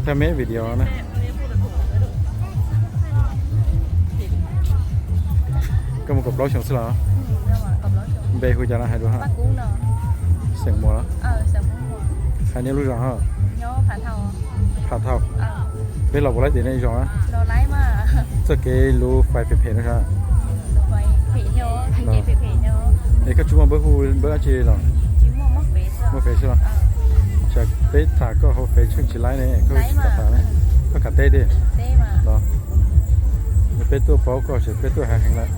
Tag me video na. Koj mus kaum plaub xyoo xwb los? Npe hu cas no hais dua ha? Xeem Muas los? Hais nej lub zos ha? Phav Thauj. Peb los puas laib tim nej zos? Txoj kev luv fais phem phem no sas. Es koj tsis muaj npawb hu npawb dab tsi los? Muaj fev xwb los? Tsam peb tham koj hauv fev tsheej tsis laib ne, koj tsis kam tham ne, koj kam teb tiag los? Peb tuaj paub koj ces peb tuaj hav heev lawm.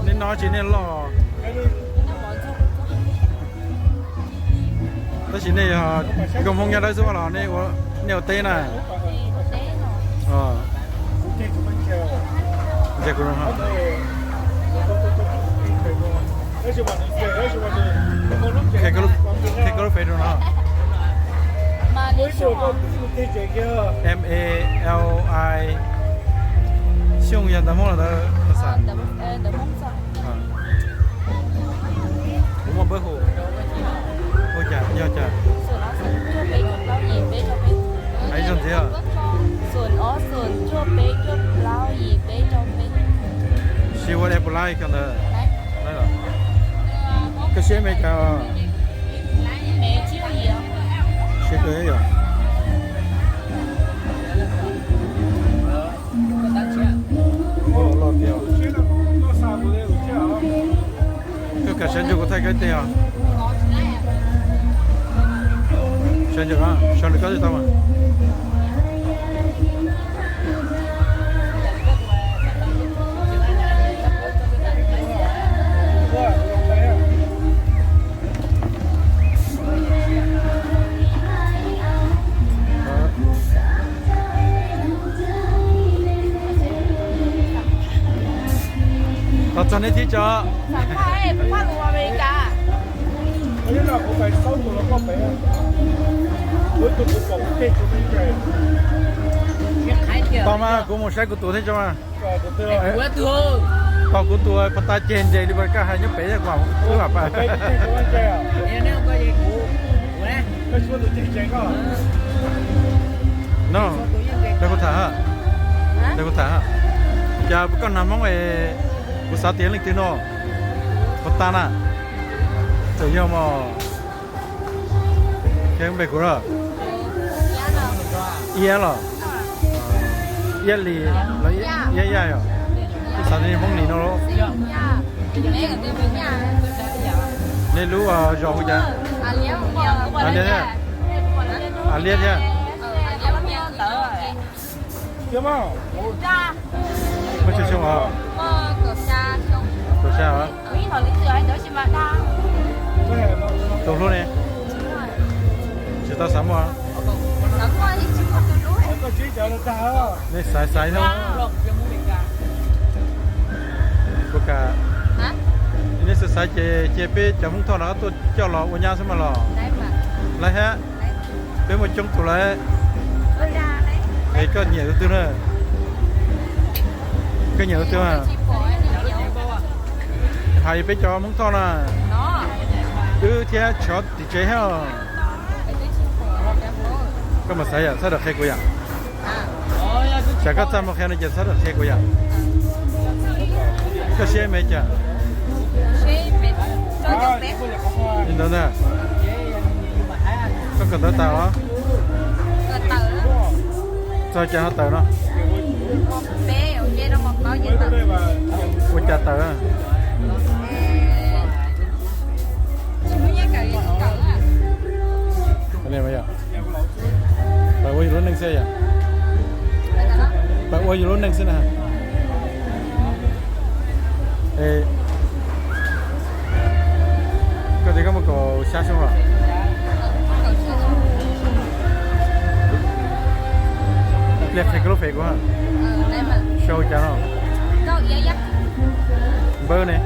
Nej no tsis nej loj, tab sis nej yog nkauj Hmoob nyob dawb xwb los nej ua teb na? Qhia koj lub fev rau no. M A L I, xyooj yog ntawv Hmoob los ntawv Xas? Kuv muaj npawb hu, hu cas yog cas? Hais ib zaug ntxiv. Sib ua eb puas laib koj ntawd. Koj siab me cas? Siab kawg yom. Koj kam sawv ntsug kuv thaij koj ib teg os. Sawv ntsug, sawv ntsug koj tsis tau mas. Los txog nej thib tso. Tos mas kuv mus saib kuv tus thiab tso mas. Tos kuv tus pas tas ceg nres li pas kaj hais nyob pem kuv wb mam pas. No, kuv tham, kuv tham. Cas koj hnav Hmoob es kuv xav tias leej twg no? Pas tas na. Txawm yog mos. Kheev npe kuv lawm. Iab los? Iab Lis los Iab Yaj yom? Kuv xav tias Hmoob Lis no los. Nej lub zos hu cas? Liab thiab. Liab thiab. Muaj tsawg xyoo os? Kaum xya os. Tus hlub ne? Tsis tau xav muaj. Nej xaiv xaiv no. Kuv kam, nej xaiv xaiv ces cia peb cov Hmoob Thoj no tuaj coj los ua nyab xwb mas los. Lawv hab, peb muaj coob tus lawm. Es koj nyiam tus twg na? Koj nyiam tus twg? Hais peb cov Hmoob Thoj na, wb thiab tsov tim tsev thiab. Koj mus xaiv yom, txhob rau qhia kuv yom. Tsam koj txaj muag qhia no ces txhob rau qhia kuv yom. Koj siab me cas? Li ntawd ntag. Koj kawm ntawv tas los? Txog cas ho tawm no? Ua cas tawm? Pab ua yus lub neej xwb yom. Pab ua yus lub neej xwb na. Koj tias koj muaj kaum xya xyoo los? Ib pliag qhia koj lub fev kuv. Sau cas no? Npawb ne?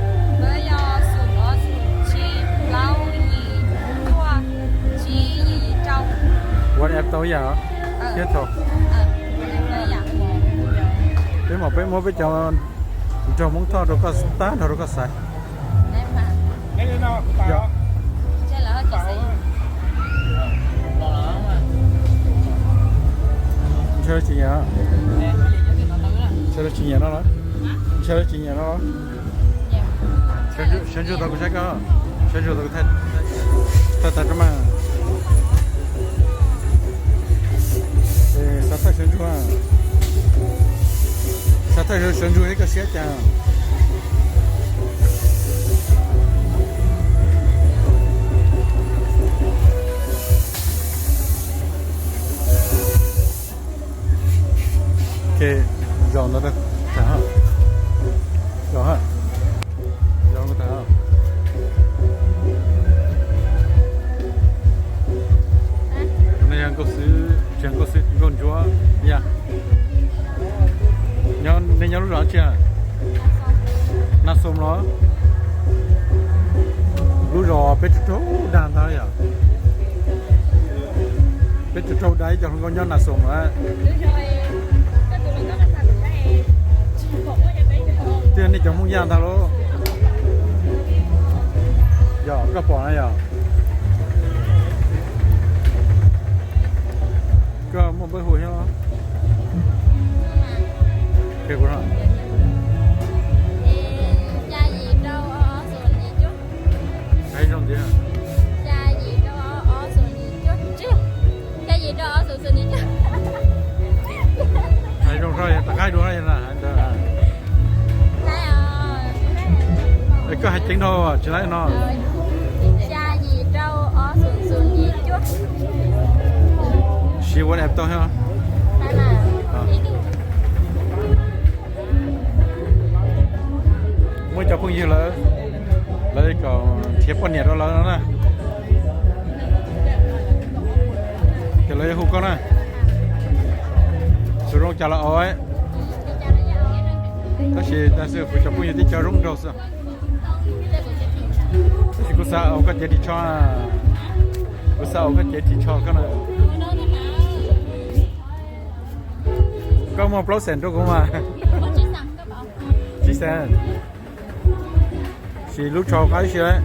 WhatsApp tau ib yam thiab thaum. Peb mam peb muab peb cov nraug Hmoob Thoj rau koj tag nrho rau koj xaiv. Yog, yog, yog. Ntshe lawv tsis nyiam no los? Ntshe lawv tsis nyiam no los? Sawv ntsug tau kuv saib koj, sawv ntsug tau kuv thaij tag rau mas. Xav thaij sawv ntsug, xav thaij sawv ntsug ib koj siab cas. Ke, zaum ntawd tag, zaum ha, zaum tag. Nej yog nkauj xwb, tsis yog nkauj xwb, nkauj ntsuab yog. Nyob, nej nyob lub zos tsi? Nas Xoom los? Lub zos peb raug raug dag ntag yom. Peb raug raug dag ib co hluas nkauj nyob Nas Xoom lawm. Twb yog nej cov Hmoob Yaj ntag lauj. Yog koj pom na yog? Koj muaj npawb hu thiab? Hais zoo tias. Hais zoo rau, rov qab dua na. Es koj hais ceev dhau tsis laib no. Siv WhatsApp tau thiab. Muaj cov phooj ywg lawv, lawv kom nrhiav poj niam rau lawv no na. Ces lawv yuav hu koj na. Xus zoo cas los au. Tab sis tas xwb kuv cov phooj ywg tib co zoo nraug xwb. Tab sis kuv xav ua koj cev ris tsho, kuv xav ua koj cev ris tsho koj na. Koj muag plaub xees rau kuv mas. Tsib xees. Sim lub tsho qab ib si lawm.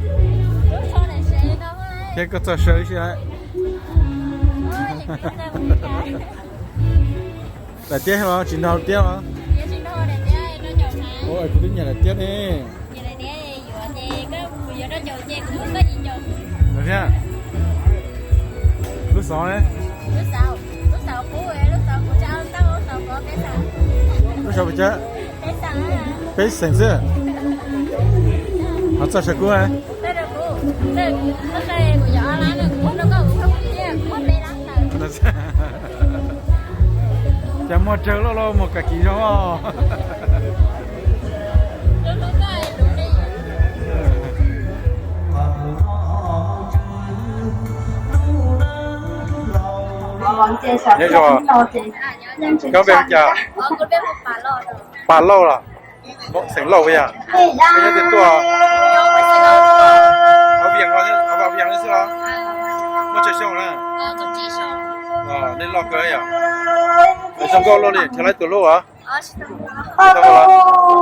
Thiab koj txog saw ib si lawm. Daim tiab los tsis nrog tiab los? Kuv twb nyiam daim tiab ne. Thiab lub xov ne? Lub xov pes tsawg? Peb xees xwb. Ho txog saw kub. Cas muag tsawg loj loj mus kam kis zoo os. Nyob zoo, koj npe hu cas? Pas Lauj los? Xeem Lauj yog? Koj nyob twg tuaj? Hauv Vias, hauv Vias xwb los? Muaj tsawg xyoo na? Nej loj kawg yom. Zoo nkauj luaj li, nrhiav laib tus hlub os?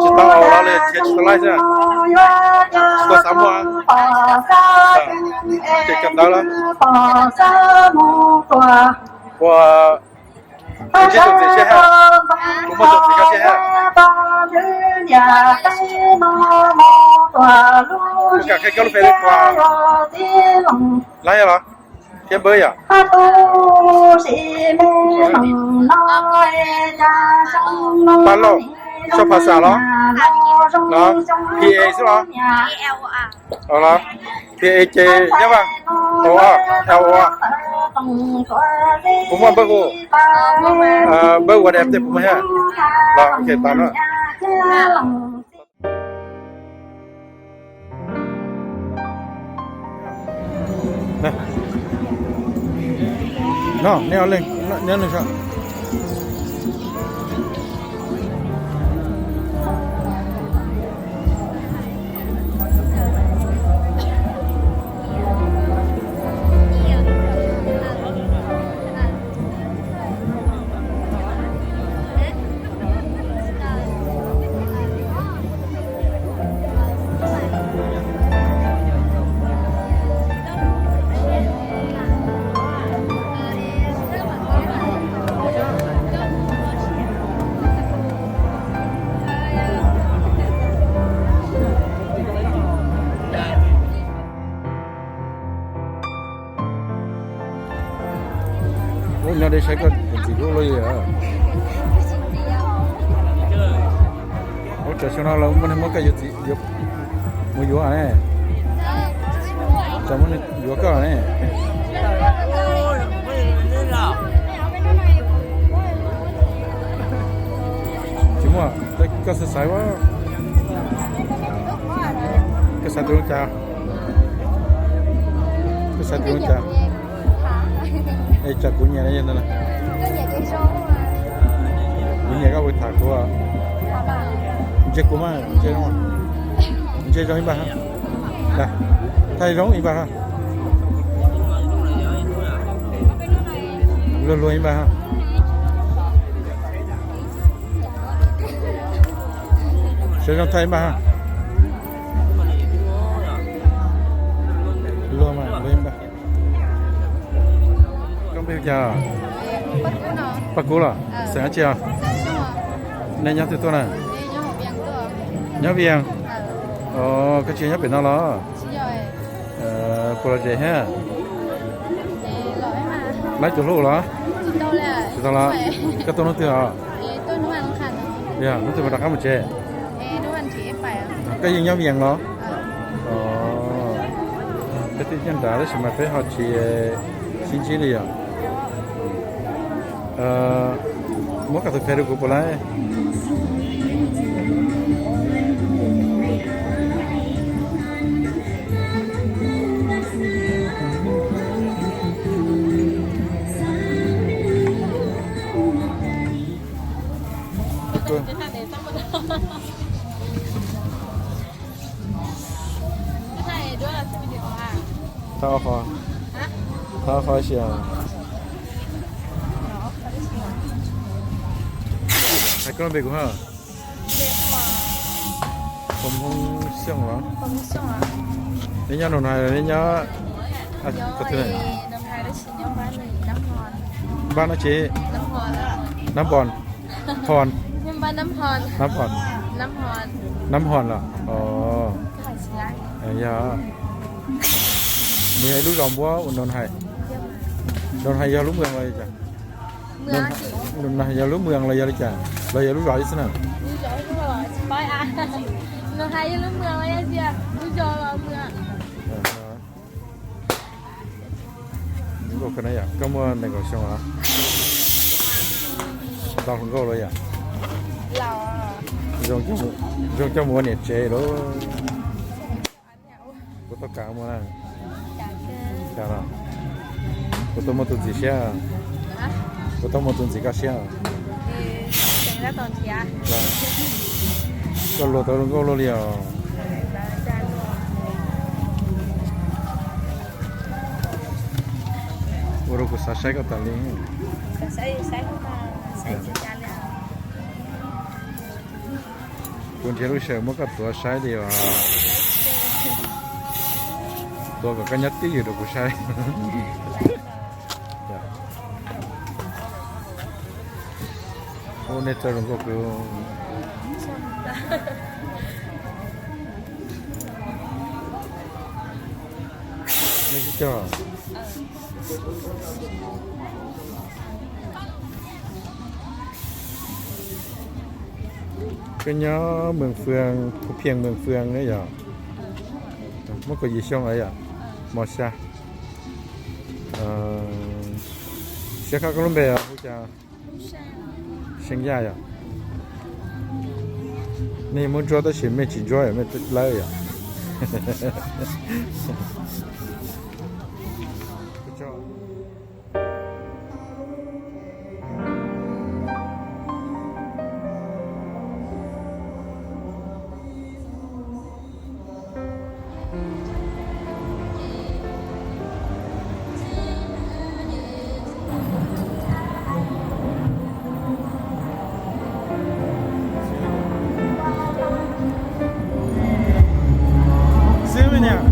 Tsis tau los li, nrhiav tsis tau laib xwb. Tsis tau xav muaj. Ces kawm ntawv los? Ua, ntsib tus ntxim siab hab, kuv muaj tus ntxim koj siab hab. Kuv kam qhia koj lub Facebook los? Laib los? Thiab npawb yom? Pab Lauj, sau phas xas los? Los, P A xwb los? Los, P A ces nyob vaj, L O, L O. Kuv muaj npawb hu, npawb WhatsApp tej kuv muaj thiab. Los, ok, tas na. No, nej leej, nej leej saib. Nyob deb saib koj ntxim hlub luaj li. Ua tsav xyoo no lawv muaj neeg muab koj yuav txiv, mus yuav ne. Tsav muaj neeg yuav koj ne. Tsis muaj, koj xav xaiv, koj xav tus zoo cas? Koj xav tus zoo cas? Es tsam kuv nyiam, kuv nyiam koj ua tham kuv. Ntsia kuv mas, ntsia zoo ib npaj ha. Thaij zoo ib npaj ha. Luag luag ib npaj ha. Sawv zoo thaij ib npaj ha. Luag mas luag ib npaj. Koj npe hu cas? Paj Kub los? Xeem dab tsi os? Nej nyob twg tuaj na? Nyob Vias. Os, koj tsis nyob pem no los? Puas lom zem thiab? Laib tus hlub los? Tsis tau los? Koj tuaj hnub twg os? Yog hnub twg mas rov qab mus tsev? Koj yeej nyob Vias los? Peb twb nyob nrad tab sis mas peb ho tsis sib ntsib li os. Muab koj tus Facebook kuv puas laib? Thab qhov, thab qhov ib si. Hais koj lub npe kuv ha. Pom Hmoob Xyooj los? Neb nyob Nus Hais los neb nyob? Npab dab tsi? Nab Npos. Phon. Nab Phon. Nab Phon los? Yog. Nws yog ib lub zos npuab ua Nus Hais. Nus Hais yog lub mwg los yog cas? Nus Hais yog lub mwg los yog li cas, los yog lub zos ib xwb na? Nkauj kawg na yom, koj muaj nees nkaum xyoo los? Tau hluas nkauj los yom? Zoo coj mus ua niam tsev lauj. Kuv tau kam mus na. Kuv tau muaj tus ntxim siab. Kuv tau muaj tus ntxim koj siab. Koj luag tau zoo nkauj luaj li os. Ua rau kuv xav saib koj tas li. Kuv nrhiav lub sij hawm muab koj tuav saib li os. Tuav kom koj nyob twj ywm rau kuv saib. Ub, nej txawj zoo nkauj kawg. Nej twb cog. Koj nyob Mees Fwang, Phu Phiang Mees Fwang na yom? Muaj kaum yim xyoo lawm yom? Mos xya. Siab khab, koj lub npe hu cas? Seej Yaj yom? Nej muab ntsuab tab sis mej tsis ntsuab yom, mej twb dawb yom? Xwb me niam.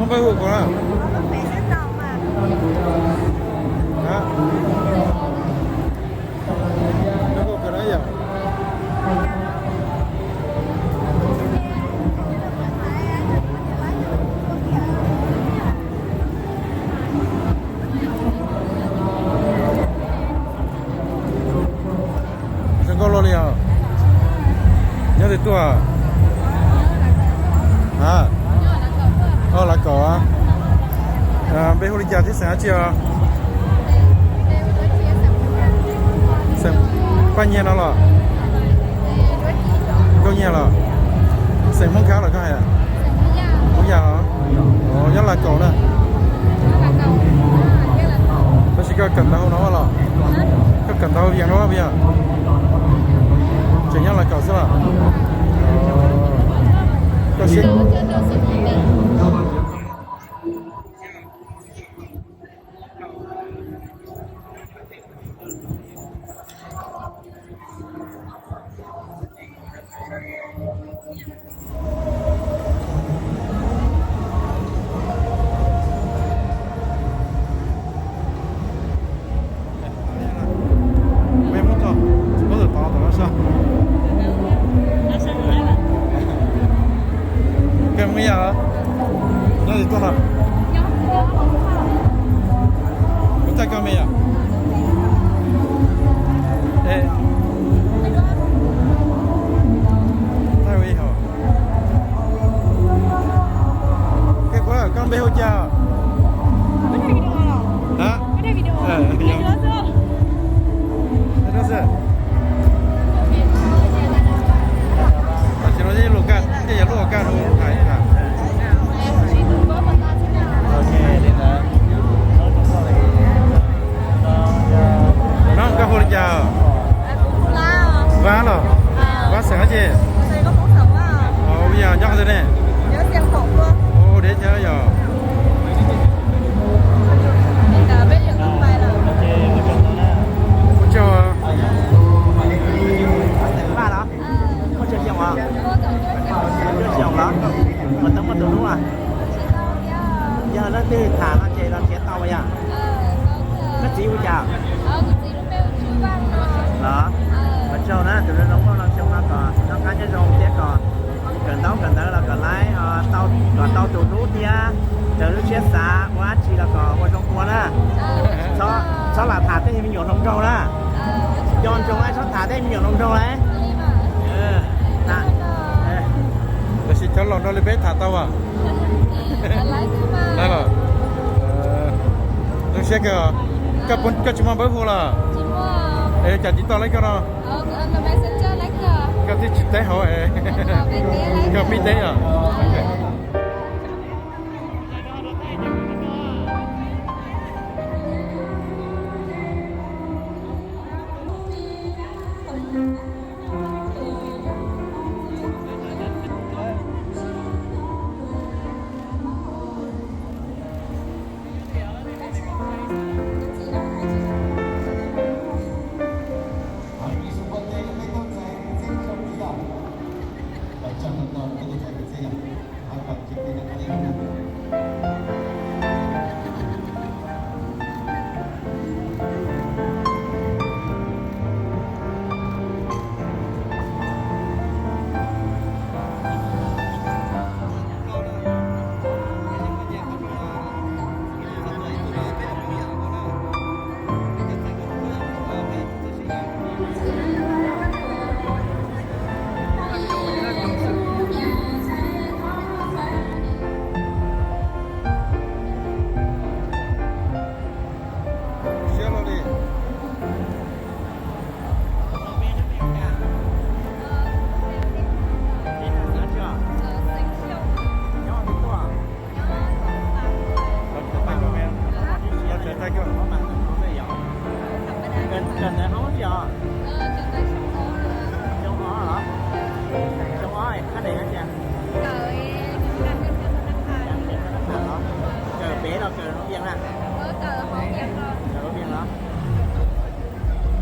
Npawb hu kuv na. Npawb hu kuv na yom. Zoo nkauj luaj li os. Nyob twg tuaj? A, o, Lav Kaum. Npe hu li cas thiab xeem dab tsi os? Xeem Paj Nyiag no los? Nkauj Nyiag los? Xeem Hmoob Khab los koj hais? Hmoob Yaj os. Nyob Lav Kaum na. Tab sis koj kawm ntawv hauv no los? Koj kawm ntawv hauv Vias no puas yog? Tseem nyob Lav Kaum xwb los? Koj siab. Koj Hmoob Yaj, nyob twg tuaj no? Kuv tag koj me yom. Koj npe hu cas? Tam sim no luj kaj, tej yog luj kaj no hais. No koj hu li cas? Vab los? Vab xeem dab tsi? Ua yog nyob qhov twg ne? Ua deb thiab yog. Ua tsaug. Ua tsaug xyoo los? Ua tau muaj tus hlub a? Yog leej twg tham no ces los nrhiav tau yom? Koj txiv hu cas? Los, ua tsaug na, tus hlub no muaj loo xyoo no kom noj qab nyob zoo thiab kom kawm ntaub kawm ntawv los kom laib, kom tau tus hlub thiab raws lub siab xav ua dab tsi los kom ua zoo ua na. Txhob lam tham tej me nyuam hluas nraug na. Nco ntsoov na, txhob tham tej me nyuam hluas nraug na. Tab sis cov laus nrog li peb tham tau as. Zoo siab kawg. Koj tsis muaj npawb hu los? Es cas tsis tau laib koj no? Koj twb tsis teb hauv es koj pib teb os. Siab luaj li. Kawm ntawv hoob tsi os? Xyoo ob los? Xyoo ob koj dev hais tias kawm pem los kawm hauv Vias na? Kawm hauv Vias los?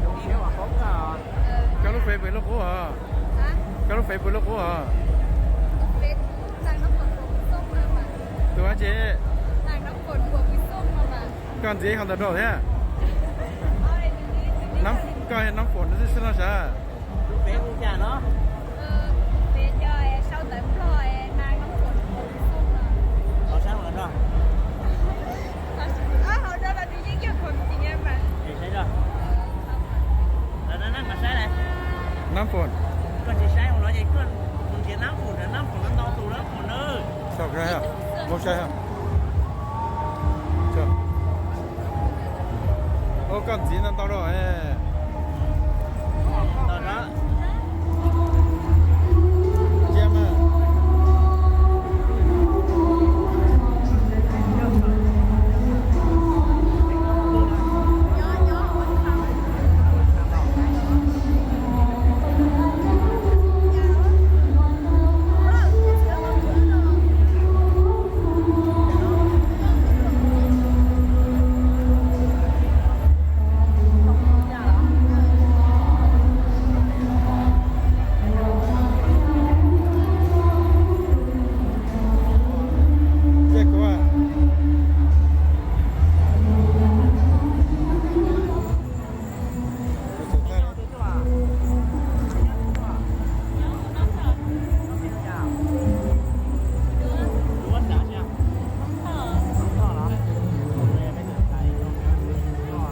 Zoo siab uas paub koj. Koj lub Facebook lub qub os? Koj lub Facebook lub qub os? Tus dab tsi? Koj ntxiv ho ntawm rau thiab. Koj nab foom no xwb no sav. Nab foom. Ua koj ntxiv ntau ntau rau.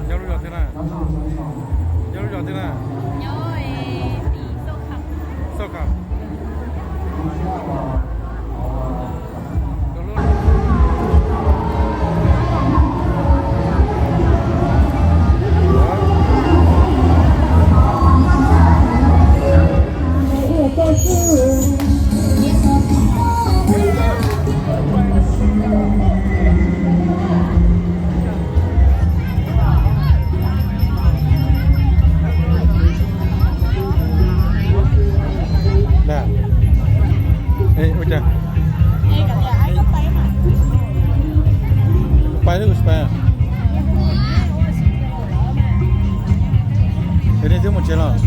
Nyob lub zos twg na? Nyob lub zos twg na? Xauj Kham. Ua cas? Pais los tsis pais? Nej twb mus tsev los?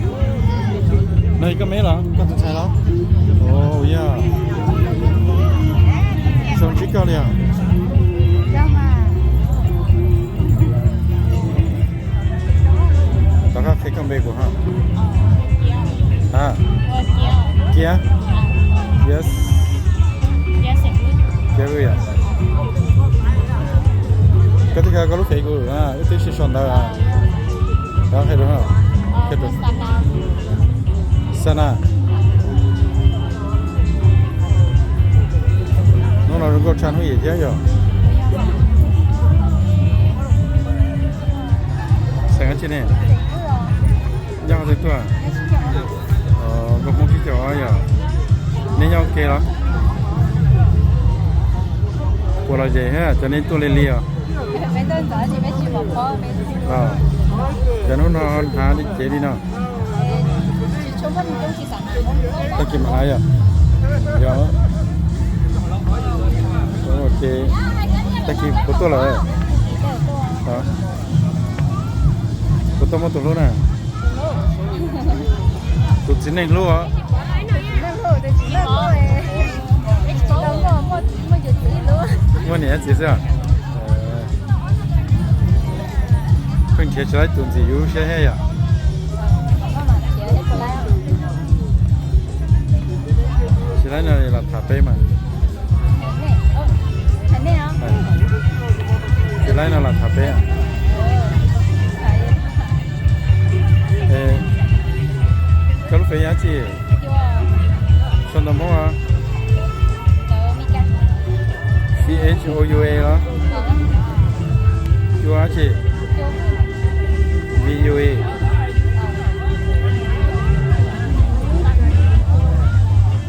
No yog koj me los koj tus ntxhais los? Ua yog, zoo ntsib koj li os. Rov qab qhia koj npe kuv ha. Cia, yes. Cia, koj twb qhia koj lub fev kuv, wb twb sib sau ntawv. Qhia rau, qhia rau. Sana. Hnub no zoo nkauj tshaj hnub yim thiab yog. Xeem dab tsi ne? Nyob qhov twg tuaj? Nkauj Hmoob tsib caug ob yog. Nej nyob ua ke los? Puas lom zem thiab cov nej tuaj li li os? Cov hnub no hnav li cev li no. Tag kis mam hnav yog. Yog. Tag kis puas tuaj lawm? Puas tau muaj tus hlub na? Tus txiv neej hlub os. Muaj niam txiv xwb. Pheej nrhiav tsis laib tus ntxim yus siab thiab yom. Tsis laib no los tham peb mas. Tsis laib no los tham peb. Koj lub fev yog dab tsi? Sau ntawv Hmoob os. C H O U A los? Cua dab tsi? V U A.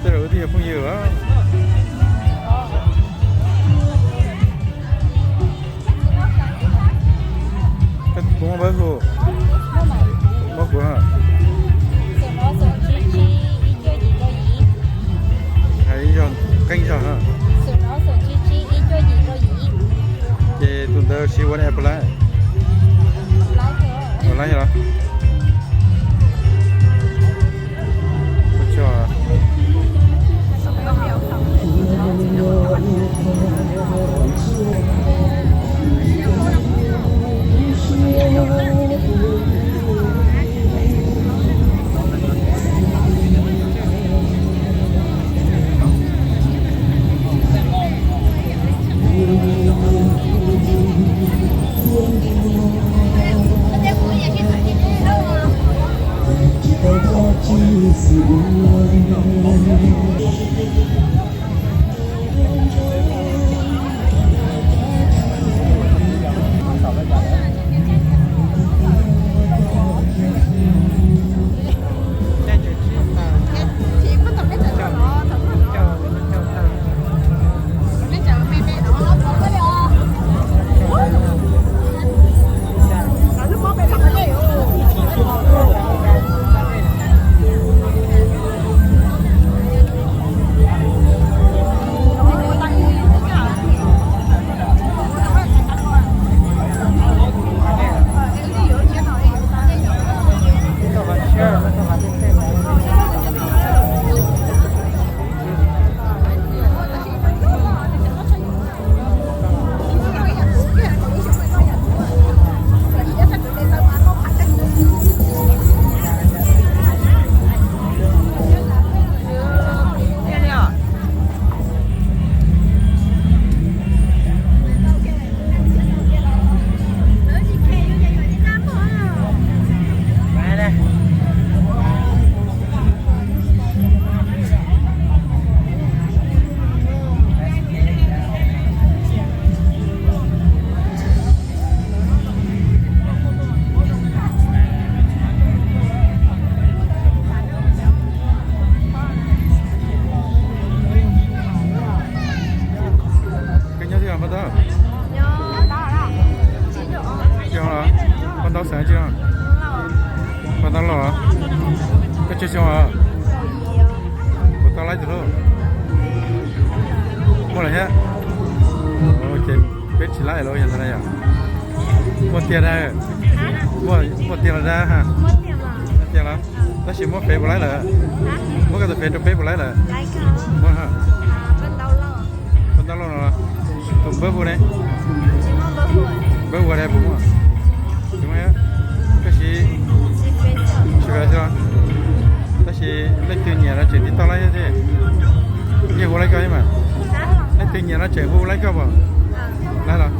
Tej zaum wb twb yog phooj ywg os. Koj puas muaj npawb hu? Muab kuv. Hais ib zog, qeeb zog. Ces tus ntawd siv ua app li, app li los? Ua tsaug. Tau. Tsis zoo los? Paj ntaub xeem tsi no? Paj ntaub lauj. Koj tsawg xyoo os? Puas tau laib tus hlub? Muaj lawm thiab. Ces peb tsis laib lawm yog ntawd na yom. Muaj tiag na. Muaj tiag los dab ha? Muaj tiag los? Tab sis muab fev puas laib lawm? Muab koj tus fev rau peb puas laib lawm? Muab ha. Paj ntaub lauj no los? Tus npawb hu ne? Npawb hu ne puas muaj? Tsis muaj. Koj siv, siv fev xwb los? Tab sis leej twg nyiam no tseem tib toj laib thiab. Yeej hu laib koj thiab mas. Leej twg nyiam no tseem hu laib koj puas? Laib los?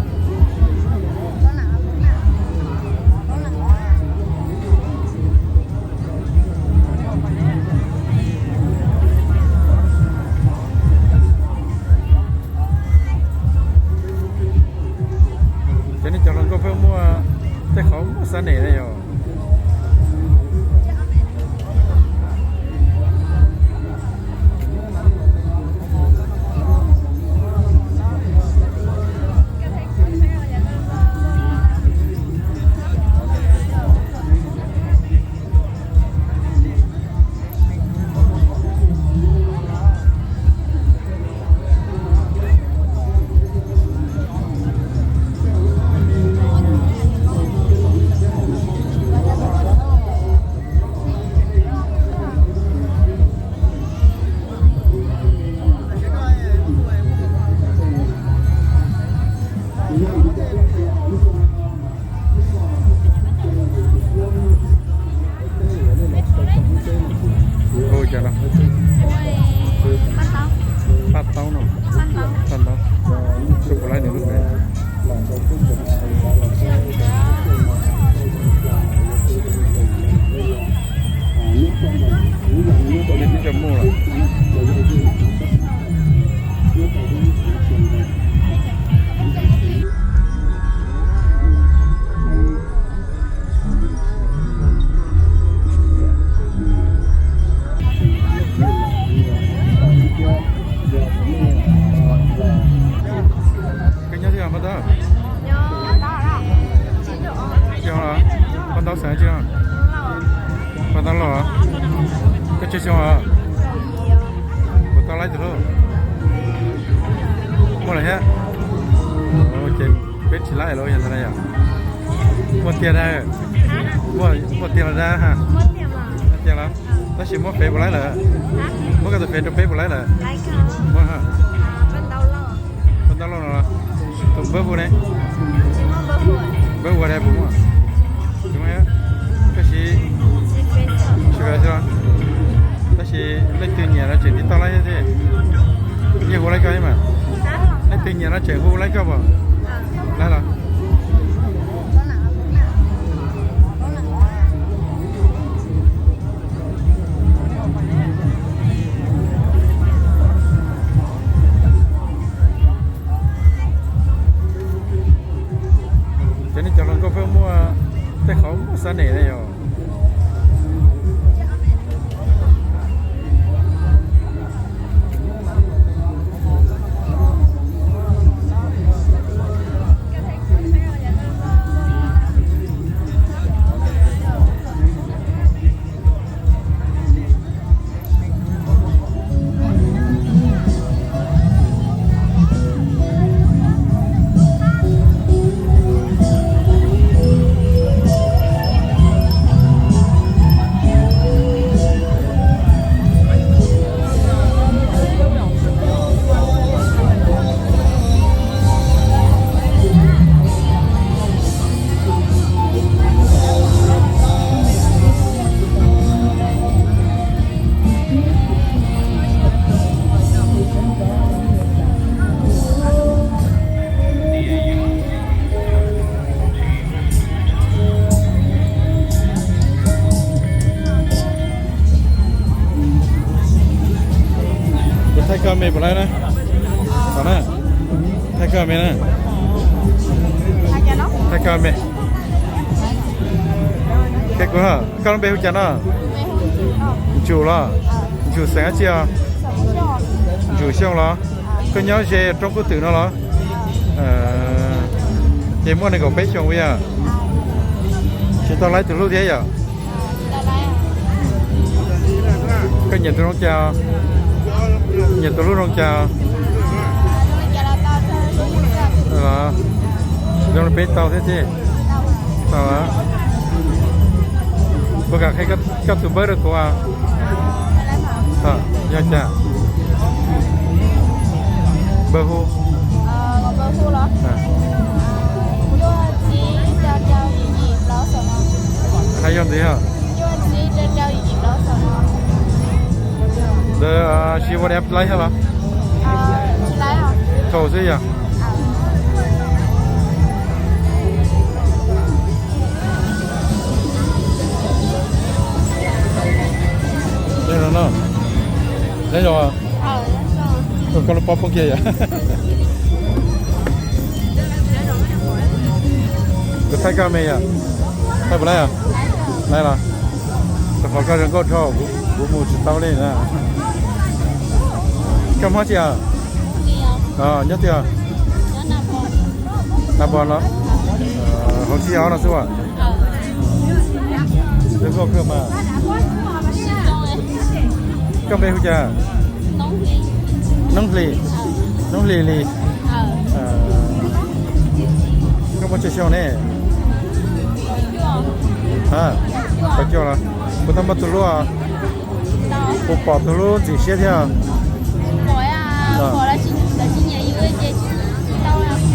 Cov nej cov hluas nkauj pheej muaj tej qhov muaj xab nem na yom. Paj taub no. Paj taub. Sub puas laib nws lub fev? Tib co muaj lawm. Koj nyob twg os paj taub? Paj ntaub xeem tsi no? Paj ntaub lauj. Koj tsawg xyoo os? Puas tau laib tus hlub? Muaj lawm thiab. Ces peb tsis laib lawm yog ntawd na yom. Muaj tiag na. Muaj tiag los dab ha? Tiag los? Tab sis muab fev puas laib lawm? Muab koj tus fev rau peb puas laib lawm? Muab ha. Paj ntaub lauj no los? Tus npawb hu ne? Npawb hu ne puas muaj? Tsis muaj. Koj siv, siv fev xwb los? Tab sis leej twg nyiam no tseem tib toj laib thiab. Yeej hu laib koj thiab mas. Leej twg nyiam no tseem hu laib koj puas? Laib los? Cov nej cov hluas nkauj pheej muaj tej qhov muaj xab nem na yom. Kuv thaij koj me puas laib na? Thaij koj me na. Thaij koj me. Qhia kuv, koj lub npe hu cas no? Ntsum los? Ntsum xeem dab tsi os? Ntsum Xyooj los? Koj nyob ze roob Kub Twm no los? Ces muaj nees nkaum peb xyoos yom? Tsis tau laib tus hlub thiab yom? Koj nyiam tus zoo cas? Nyiam tus hlub zoo cas? Zoo li peb tau thiab tij. Tau. Puas kam qhia koj tus npawb rau kuv? Yog cas? Npawb hu. Hais yog ntxiv. Ntawd tsis WhatsApp laib thiab los? Thaum xwb yog. Nyob zoo. Koj lub pob poob kiag yom? Kuv thaij koj me yom? Thaij puas laib? Laib los? Rau qhov koj zoo nkauj dhau, kuv mus tsis tau li na. Koj Hmoob tsi os? Nyob twg? Na Pos los? Hauv tsib ob no xwb as. Zoo nkauj kawg mas. Koj npe hu cas? Noob Hlis. Noob Hlis Lis. Koj muaj tsawg xyoo ne? Kaum cuaj los? Puas tau muaj tus hlub? Puas pom tus hlub ntxim siab thiab?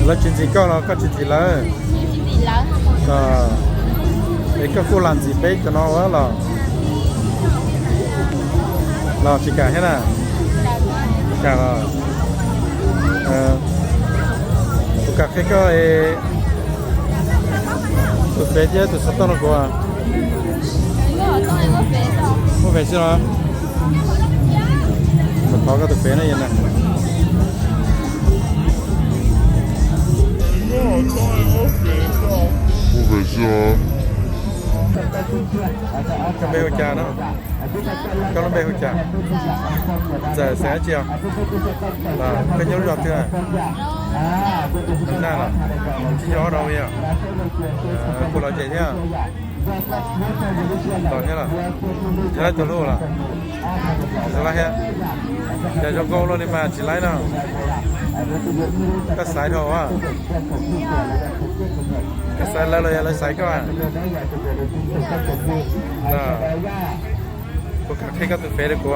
Lawv tsis ntxim koj los koj tsis ntxim lawv? Es koj kuj lam ntxim peb cov no los? Los tsis kam thiab na? Kam los? Kuv kam qhia koj tus fev thiab tus xov tooj rau kuv. Muaj fev xwb los? Kuv thov koj tus fev na. Koj npe hu cas no? Koj lub npe hu cas? Ntxawm, xeem dab tsi os? Koj nyob lub zos twg? Naj los? Tsis nyob rau li os? Puas lom zem thiab? Lom thiab los? Tsis laib tus hlub los? Tsis laib thiab. Cas zoo nkauj luaj li mas tsis laib no? Koj xaiv dhau a? Koj xaiv lawv los yog lawv xaiv koj? Kuv kam qhia koj tus fev rau kuv.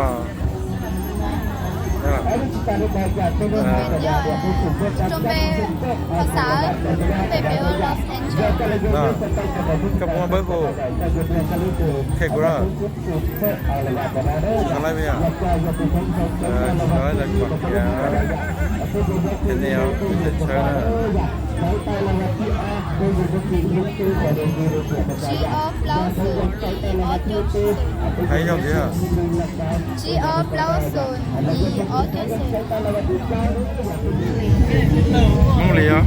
Koj puas muaj npawb hu? Qhia kuv na. Tsis tau laib peb yog? Tsis tau laib los kom tias, tias nej os, tshawb na. Hais ib zaug ntxiv. Hmoob Lis os.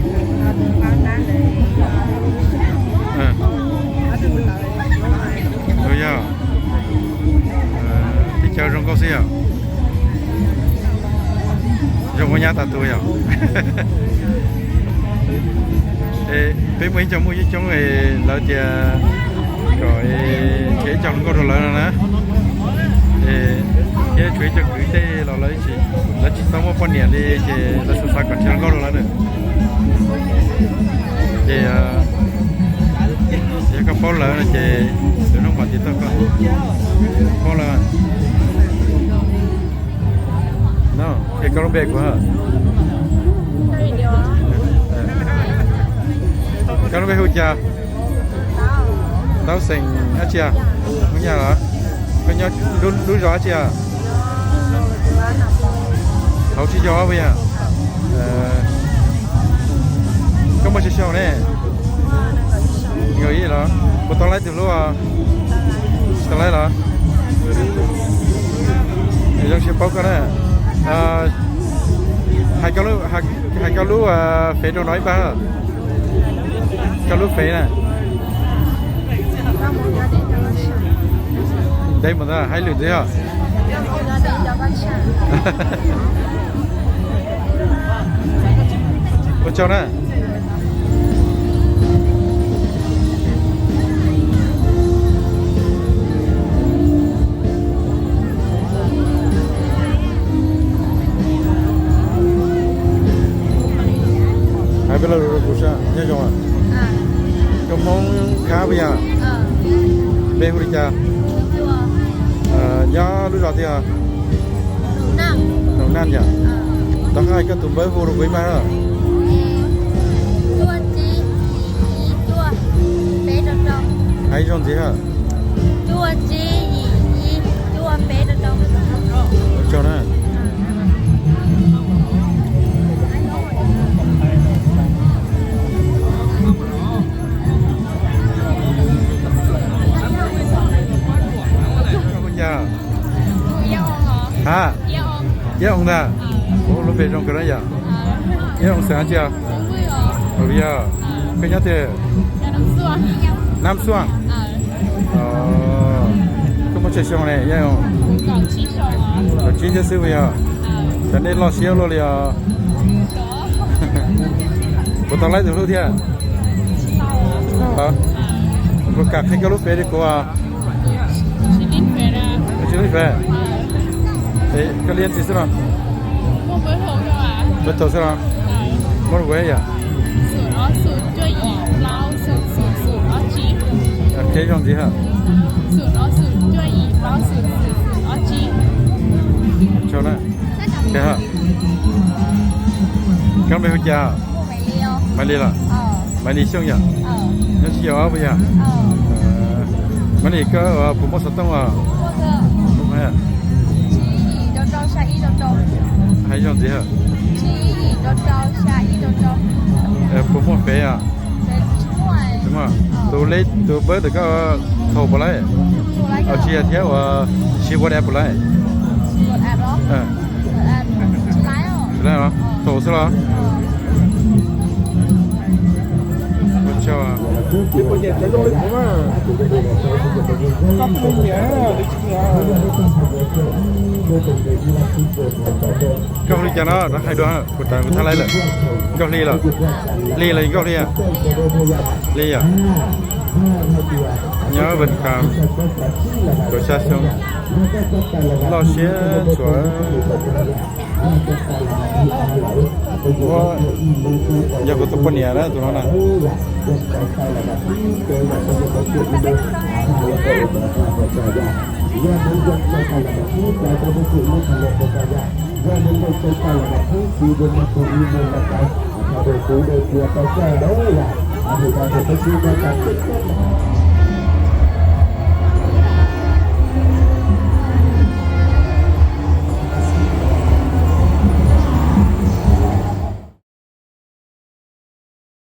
Yog tib chaw zoo nkauj xwb yog. Zoo nkauj nyab tas tus yog. Peb muaj ib co muaj coob coob, lawv tias kom qhia ib co hluas nkauj rau lawv no na. Thiab tshuav ib co kwv tej los lawv tsis tau muaj poj niam li ces lawv xav xav kom qhia hluas nkauj rau lawv na. Ces yog koj paub lawv no ces lwm hnub mam ntiav tau koj. Paub lawv. No, qhia koj lub npe kuv. Koj lub npe hu cas? Tau xeem dab tsi? Hmoob Nyab los? Koj nyob lub zos dab tsi? Hauv Tsib Caug Ob puas yog? Koj muaj tsawg xyoo ne? Nees nkaum ib los? Puas tau laib tus hlub? Tsis tau laib los? Zoo siab paub koj na. Hais koj lub fev rau no ib pab. Koj lub fev na. Ntev mus ntag, hais lwm ntxiv os. Ua tsaug na. Nyob zoo, koj Hmoob khab puas yog? Npe hu li cas? Nyob lub zos twg os? Noo Naj yom. Tau hais koj tus npawb hu rau kuv ib mag. Hais zoo ntxiv hab. Ua tsaug na. Koj hu cas? Ha? Iab Oo ntag. Ua lub npe zoo kawg na yom. Iab Oo xeem tsi? Yog. Koj nyob twg? Nab Xuaj. Koj muaj tsawg xyoo ne Iab Oo? Kaum tsib thiab xwb puas yog? Xyov nej loj siab luaj li os. Puas tau laib tus hlub thiab? Puas kam qhia koj lub npe rau kuv? Tsis li npe. Koj liab ntxiv xwb los? Npawb thaum xwb los? Muab rau kuv yom. Qhia zoo ntxiv hab. Koj npe hu cas? Maiv Lis los? Maiv Lis Xyooj yom? Nyob Tsib Caug Ob puas yog? Maiv Lis, koj puas muaj xov tooj os? Hais zoo ntxiv hab. Puas muaj fev os? Tus npawb ntawm koj thaum puas laib? Tsis yog thiab, ua siv WhatsApp puas laib? Thaum xwb los? Koj hu li cas no? Rov hais dua, kuv tawm kuv thaj laib lawm. Nkauj Hli los? Hli los Nkauj Hli? Hli yom. Nyob Vaj Kam, tuav xya xyoo, loj siab tshuav. Yog kuv tus poj niam na tus no na.